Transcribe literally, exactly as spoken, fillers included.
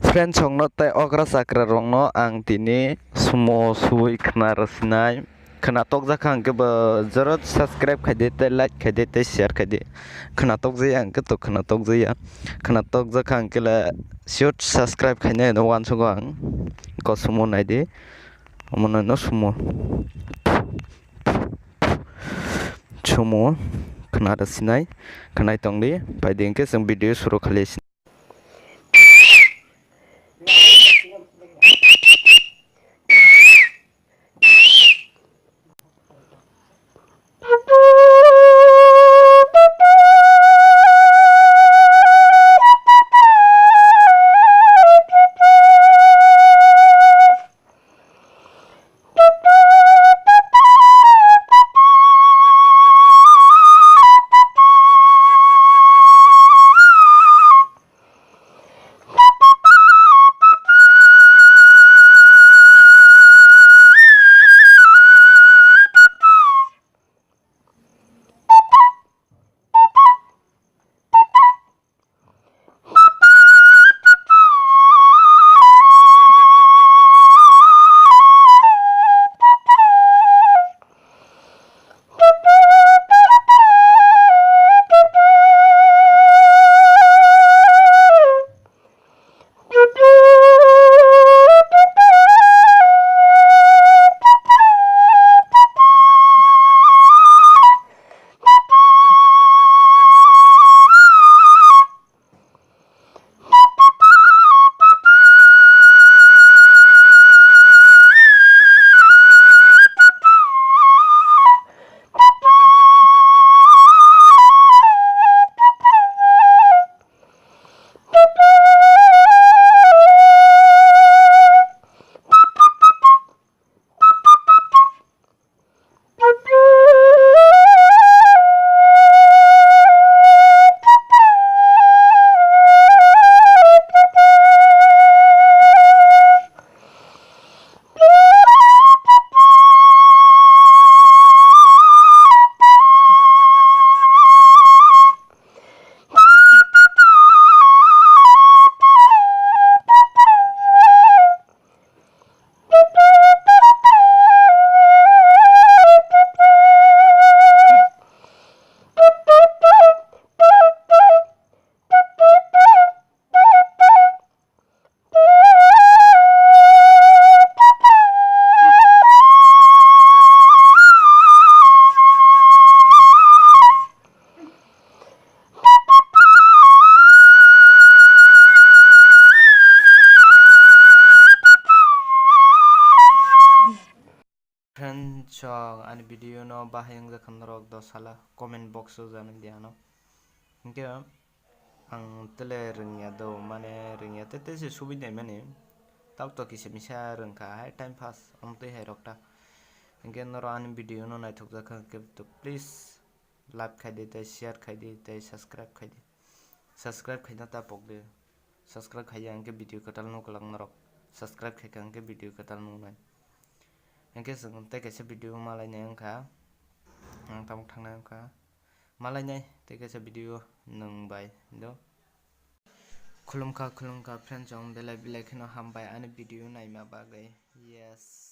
Friends rokno tei okra chakra rokno ang tini sumo suwi khna rwsinai. Khna tokjak kha hwnkhe bo jora subscribe khaidi tei like khaidi tei share khaidi. Khna tokjaya hwnkhe to khna tokjaya. Khna tokjak kha hwnkhe le sure subscribe khainai no uansugo ang. Ko sumo naidi. Omo no sumo. Sumo khna rwsinai. Khwnai tongdi. Phaidi hwnkhe chwng video suru khali. Friends, chwng ani video no bahai wngjak kha norok dosala comment box o janai di ano. Hinkhe ang tele rwngya do, mane rwngya tei tei se subui naimani. Tabuk to kisa misa rwngkha hai time pass, omtwi hai rok ta. Hinkhe norok ani video no naithok jak kha, hinkhe to please like khai di, tei share khai di, tei subscribe khai di. Subscribe khaina ta pok di. Subscribe khaiya hinkhe video kwtal nuk lang norok. Subscribe khaikha hinkhe video kwtal nuknai. Hinkhe chwng tei kaisa video malainai wngkha. Ang tabuk thangnai wngkha. Malainai tei kaisa video nwng bai do. Khulumkha, khulumkha friends, chwng belai belai kheno hambai ani video naima bagwi. Yes.